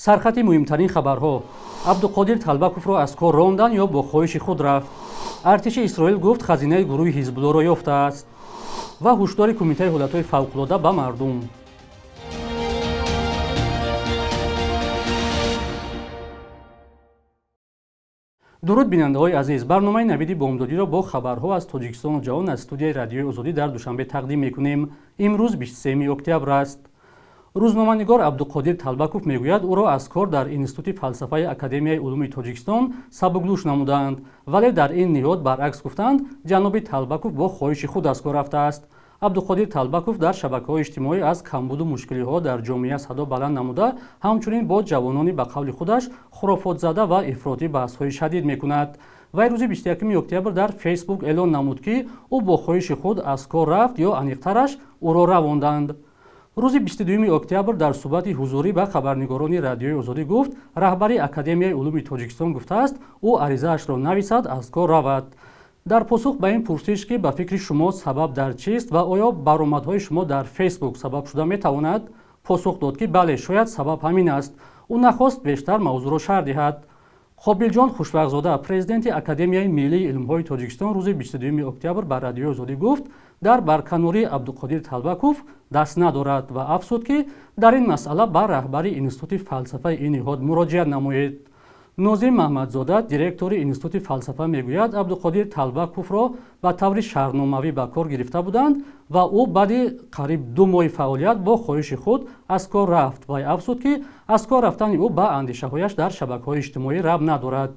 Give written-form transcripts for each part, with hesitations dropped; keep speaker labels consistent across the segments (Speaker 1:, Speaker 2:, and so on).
Speaker 1: Сархати муҳимтарин хабарҳо: Абдуқодир Талбаковро аз кор рондан ё бо хоҳиши худ рафт. Артиши Исроил гуфт, хазинаи гурӯҳи Ҳизбуллоро ёфтааст, ва ҳушдори Кумитаи ҳолатҳои фавқулода ба мардум. Дуруд, бинандаҳои азиз! Барномаи «Навиди бомдодиро» бо хабарҳо аз Тоҷикистону ҷаҳон аз студияи Радиои Озодӣ дар Душанбе тақдим мекунем. Имрӯз 23 октябр аст. Рӯзноманигор Абдуқодир Талбаков мегӯяд, ӯро аз кор дар Институти фалсафаи Академияи улуми Тоҷикистон сабукдӯш намудаанд, вале дар ин ниҳод баръакс гуфтанд, ҷаноби Талбаков бо хоҳиши худ аз кор рафтааст. Абдуқодир Талбаков дар шабакаҳои иҷтимоӣ аз камбуду мушкилиҳо дар ҷомеа садо баланд намуда, ҳамчунин бо ҷавонони ба қавли худаш хурофотзада ва ифротӣ баҳсҳои шадид мекунад. Вай рӯзи 21 октябр дар Фейсбук эълон намуд, ки ӯ бо хоҳиши худ аз кор рафт ё аниқтараш ӯро равонданд. Рӯзи 22 октябр дар суҳбати ҳузурӣ ба хабарнигорони Радиои Озодӣ гуфт, раҳбари Академияи улуми Тоҷикистон гуфтааст, ӯ аризаашро нависад, аз кор равад. Дар посух ба ин пурсиш, ки ба фикри шумо сабаб дар чист ва оё баромадҳои шумо дар Фейсбук сабаб шуда метавонад, посух дод, ки бале, шояд сабаб ҳамин аст. Ӯ нахост бештар мавзӯъро шарҳ диҳад. Қобилҷон Хушвақтзода, президенти Академияи миллии илмҳои Тоҷикистон, рӯзи 22 октябр ба Радиои Озодӣ гуфт, дар барканории Абдуқодир Талбаков даст надорад ва афзуд, ки дар ин масъала ба раҳбари Институти фалсафаи ин ниҳод муроҷиат намоед. Нозим Маҳмадзода, директори Институти фалсафа, мегӯяд, Абдуқодир Талбаковро ба таври шаҳрномавӣ ба кор гирифта буданд ва ӯ баъди қариб 2 моҳи фаъолият бо хоҳиши худ аз кор рафт. Вай афзуд, ки аз кор рафтани ӯ ба андешаҳояш дар шабакаҳои иҷтимоӣ рабт надорад.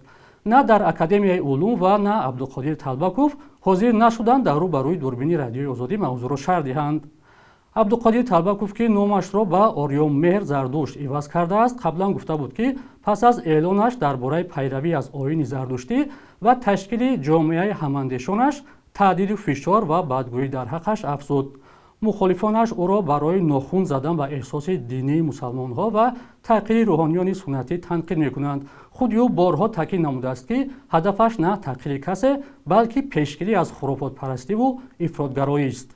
Speaker 1: На дар Академияи улум ва на Абдуқодир Талбаков ҳозир нашуданд дар рӯ ба рӯи дурбини Радиои Озодӣ мавзӯъро шарҳ диҳанд. Абдуқодир Талбаков, ки номашро ба Ориёммеҳр Зардушт иваз кардааст, қаблан гуфта буд, ки пас аз эълонаш дар бораи пайравӣ аз оини зардуштӣ ва ташкили ҷомеаи ҳамандешонаш таҳдиду фишор ва бадгӯӣ дар ҳаққаш афзуд. Мухолифонаш ӯро барои нохун задан ба эҳсоси динии мусалмонҳо ва таҳқири рӯҳониёни суннатӣ танқид мекунанд. Худи ӯ борҳо таъкид намудааст, ки ҳадафаш на таҳқири касе, балки пешгирӣ аз хурофотпарастиву ифротгароист.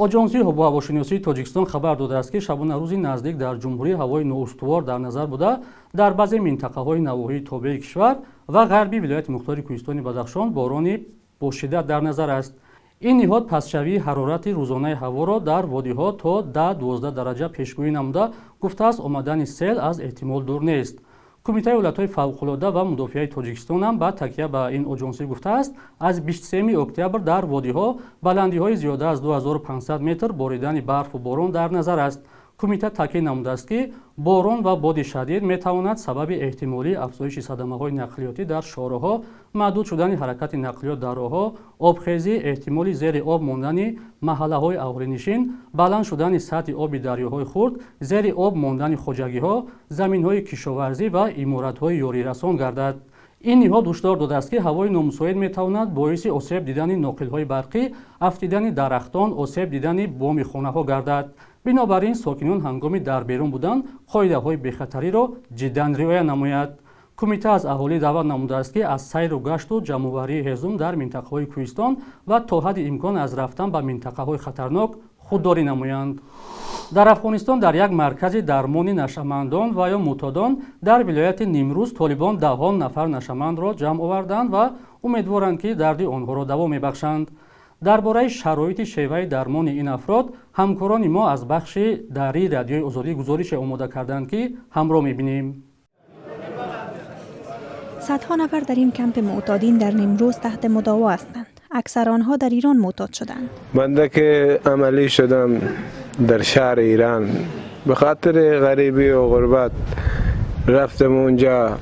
Speaker 1: Оҷонсии ҳавошиносии Тоҷикистон хабар додааст, ки шабонарӯзи наздик дар ҷумҳурӣ ҳавои ноустувор дар назар буда, дар баъзе минтақаҳои навоҳии тобеи кишвар ва ғарби вилояти мухтори Кӯҳистони Бадахшон борони бо шиддат дар назар аст. Ин ниҳод пастшавии ҳарорати рӯзонаи ҳаворо дар водиҳо то 10-12 дараҷа пешгӯӣ намуда, гуфтааст, омадани сел аз эҳтимол дур нест. Кумитаи ҳолатҳои фавқулода ва мудофиаи Тоҷикистон ҳам ба такя ба ин оҷонсӣ гуфтааст, аз 23 октябр дар водиҳо баландиҳои зиёда аз 2500 метр боридани барфу борон дар назар аст. Кумита таъкид намудааст, ки борон ва боди шадид метавонад сабаби эҳтимолии афзоиши садамаҳои нақлиётӣ дар шоҳроҳҳо, маҳдуд шудани ҳаракати нақлиёт дар роҳҳо, обхезӣ, эҳтимоли зери об мондани маҳаллаҳои аҳолинишин, баланд шудани сатҳи оби дарёҳои хурд, зери об мондани хоҷагиҳо, заминҳои кишоварзӣ ва иморатҳои ёрирасон гардад. Ин ниҳод ҳушдор додааст, ки ҳавои номусоид метавонад боиси осеб дидани ноқилҳои барқӣ, афтидани дарахтон, осеб дидани боми хонаҳо гардад. Бинобар ин сокинон ҳангоми дар берун будан қоидаҳои бехатариро ҷиддан риоя намояд. Кумита аз аҳолӣ даъват намудааст, ки аз сайру гашту ҷамъоварии ҳезум дар минтақаҳои кӯҳистон ва то ҳадди имкон аз рафтан ба минтақаҳои хатарнок худдорӣ намоянд. Дар Афғонистон дар як маркази дармони нашъамандон ва ё мӯътодон дар вилояти Нимрӯз толибон даҳон нафар нашъамандро ҷамъ оварданд ва умедворанд, ки дарди онҳоро даво мебахшанд. Дар бораи шароити шеваи дармони ин афрод ҳамкорони мо аз бахши дарии Радиои Озодӣ гузорише омода карданд, ки ҳамроҳ мебинем.
Speaker 2: Садҳо нафар дар ин кампи муътодин дар Нимрӯз таҳти мудово ҳастанд. Аксар онҳо дар Ирон муътод шуданд.
Speaker 3: بنده که عملی شدم در شهر ایران، به خاطر غریبی و غربت رفتم اونجا،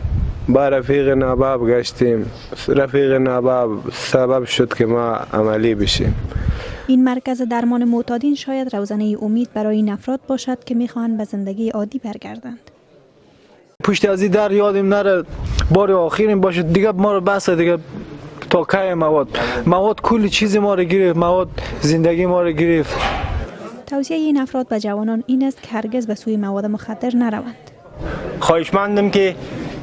Speaker 3: با رفیق ناباب گشتیم. رفیق ناباب سبب شد که ما عملی بشیم.
Speaker 2: این مرکز درمان معتادین شاید روزنه امید برای این افراد باشد که میخواهند به زندگی عادی برگردند.
Speaker 4: پشت از این در یادیم نره، بار آخرین باشه دیگه. ما رو بس دیگه. تا کی مواد؟ مواد کلی چیز ما رو گرفت، مواد زندگی ما رو گرفت.
Speaker 2: توصیه این افراد به جوانان این است که هرگز به سوی مواد مخدر نروند.
Speaker 5: خواهشمندم که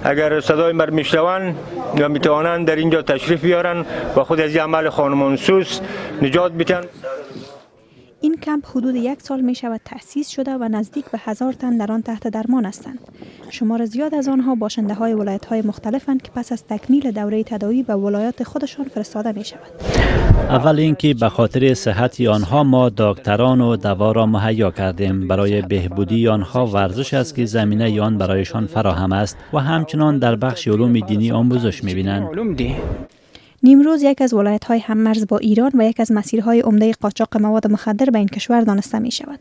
Speaker 5: اگر صدای مر میشنوند یا میتوانند در اینجا تشریف بیارن و خود از این عمل خانمانسوز نجات بتن.
Speaker 2: این کمپ حدود 1 سال می شود تأسیس شده و نزدیک به 1000 تن در آن تحت درمان هستند. شمار زیاد از آنها باشنده های ولایت های مختلفند که پس از تکمیل دوره تداوی به ولایات خودشان فرستاده می شود.
Speaker 6: اول اینکه به خاطر صحت آنها ما دکتران و دوا را مهیا کردیم. برای بهبودی آنها ورزش است که زمینه آن برایشان فراهم است و همچنان در بخش علوم دینی آموزش می بینند.
Speaker 2: نیمروز یک از ولایت‌های هم‌مرز با ایران و یک از مسیرهای عمده قاچاق مواد مخدر به این کشور دانسته می شود.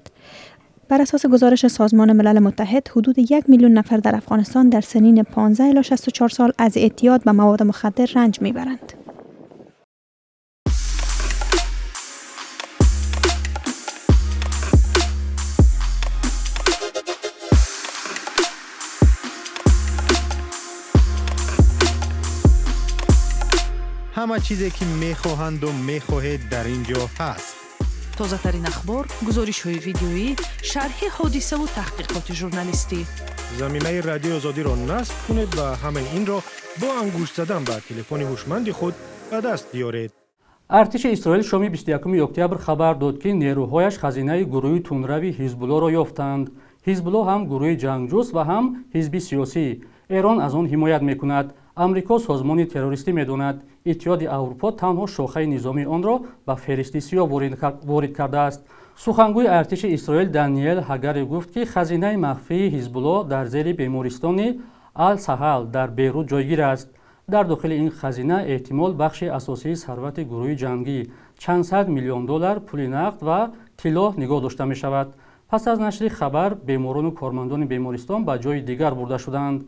Speaker 2: بر اساس گزارش سازمان ملل متحد، حدود 1 میلیون نفر در افغانستان در سنین 15 الی 64 سال از اعتیاد به مواد مخدر رنج می‌برند.
Speaker 7: ҳама чизе ки мехоҳанду мехоҳед дар ин ҷо ҳаст.
Speaker 8: Тозатарин ахбор, гузоришҳои видеоӣ, шарҳи ҳодисаву таҳқиқоти журналистӣ.
Speaker 7: Замимаи Радиои Озодиро насб кунед ва ҳамаи инро бо ангушт задан ба телефони ҳушманди худ ба даст биёред.
Speaker 1: Артиши Исроил шоми 21 октябр хабар дод, ки нерӯҳояш хазинаи гурӯҳи тундрави Ҳизбуллоро ёфтанд. Ҳизбулло ҳам гурӯҳи ҷангҷӯст ва ҳам ҳизби сиёсӣ. Эрон аз он ҳимоят мекунад. Амрико созмони террористӣ медонад. Иттиҳоди Аврупо танҳо шохаи низомии онро ба феҳристи сиёҳ ворид кардааст. Сухангӯи артиши Исроил Даниэл Ҳагари гуфт, ки хазинаи махфии Ҳизбулло дар зери бемористони Ал-Саҳал дар Бейрут ҷойгир аст. Дар дохили ин хазина эҳтимол бахши асосии сарвати гурӯҳи ҷангӣ чанд сад миллион доллар пули нақд ва тилло нигоҳ дошта мешавад. Пас аз нашри хабар беморону кормандони бемористон ба ҷои дигар бурда шуданд.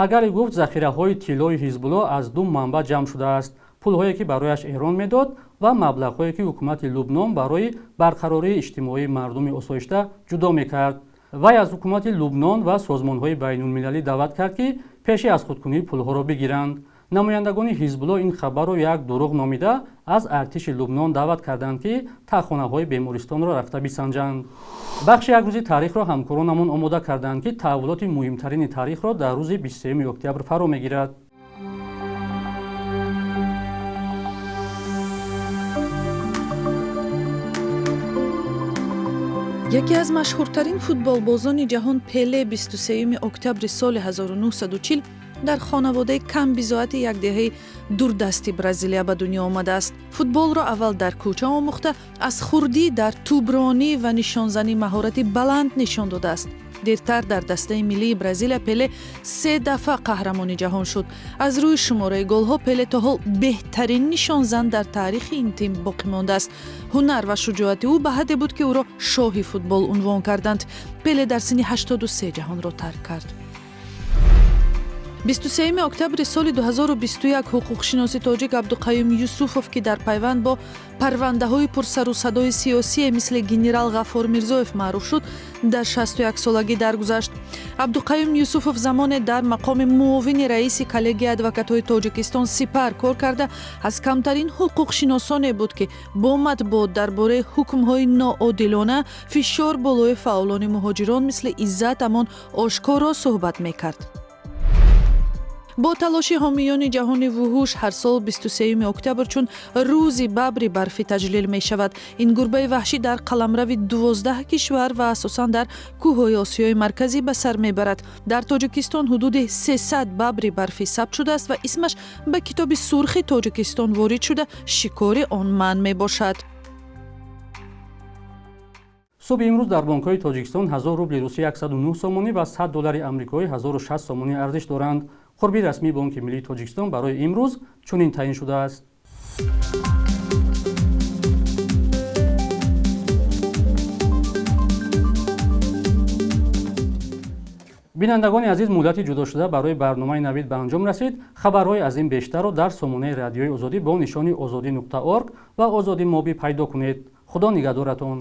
Speaker 1: Ҳагари гуфт, захираҳои тиллои Ҳизбулло аз 2 манбаъ ҷамъ шудааст: пулҳое ки барояш Эрон медод ва маблағҳое ки ҳукумати Лубнон барои барқарории иҷтимоии мардуми осоишта ҷудо мекард. Вай аз ҳукумати Лубнон ва созмонҳои байнулмилалӣ даъват кард, ки пеши аз худкунии пулҳоро бигиранд. Намояндагони Ҳизбулло ин хабарро як дурӯғ номида аз артиши Лубнон даъват карданд, ки тахонаҳои бемористонро рафта бисанҷанд. Бахши як рӯзи таърихро ҳамкоронамон омода карданд, ки таҳаввулоти муҳимтарини таърихро дар рӯзи 23 октябр фаро мегирад.
Speaker 8: Яке аз машҳуртарин футболбозони ҷаҳон Пеле 23 октябри соли 1940 дар хонаводаи камбизоати як деҳаи дурдасти Бразилия ба дунё омадааст. Футболро аввал дар кӯча омӯхта, аз хурдӣ дар тӯбронӣ ва нишонзанӣ маҳорати баланд нишон додааст. Дертар дар дастаи миллии Бразилия Пеле 3 дафъа қаҳрамони ҷаҳон шуд. Аз рӯи шумораи голҳо Пеле то ҳол беҳтарин нишонзан дар таърихи ин тим боқӣ мондааст. Ҳунар ва шуҷоати ӯ ба ҳадде буд, ки ӯро шоҳи футбол унвон карданд. Пеле дар синни 83 ҷаҳонро тарк кард. 23 октябри соли 2021 ҳуқуқшиноси тоҷик Абдуқаюм Юсуфов, ки дар пайванд бо парвандаҳои пурсарусадои сиёсие мисли генерал Ғаффор Мирзоев маъруф шуд, дар 61 солагӣ даргузашт. Абдуқаюм Юсуфов замоне дар мақоми муовини раиси коллегияи адвокатҳои Тоҷикистон Сипар кор карда, аз камтарин ҳуқуқшиносоне буд, ки бо матбуот дар бораи ҳукмҳои ноодилона, фишор болои фаъолони муҳоҷирон мисли Иззат Амон ошкоро суҳбат мекард. Бо талоши ҳомиёни ҷаҳони вуҳуш ҳар сол 23 октябр чун рӯзи бабри барфӣ таҷлил мешавад. Ин гурбаи ваҳшӣ дар қаламрави 12 кишвар ва асосан дар кӯҳҳои Осиёи Марказӣ ба сар мебарад. Дар Тоҷикистон ҳудуди 300 бабри барфӣ сабт шудааст ва исмаш ба китоби сурхи Тоҷикистон ворид шуда, шикори он манъ мебошад.
Speaker 1: Субҳи имрӯз дар бонкҳои Тоҷикистон 1000 рубли русӣ 109 сомонӣ ва 100 доллари амрикоӣ 1060 сомонӣ арзиш доранд. Қурби расмии Бонки Миллии Тоҷикистон барои имрӯз чунин таъин шудааст. Бинандагони азиз, муҳлати ҷудошуда барои барномаи Навид ба анҷом расид. Хабарҳои аз ин бештарро дар сомонаи Радиои Озодӣ бо нишони ozodi.org ва Озодӣ Моби пайдо кунед. Худо нигаҳдоратон.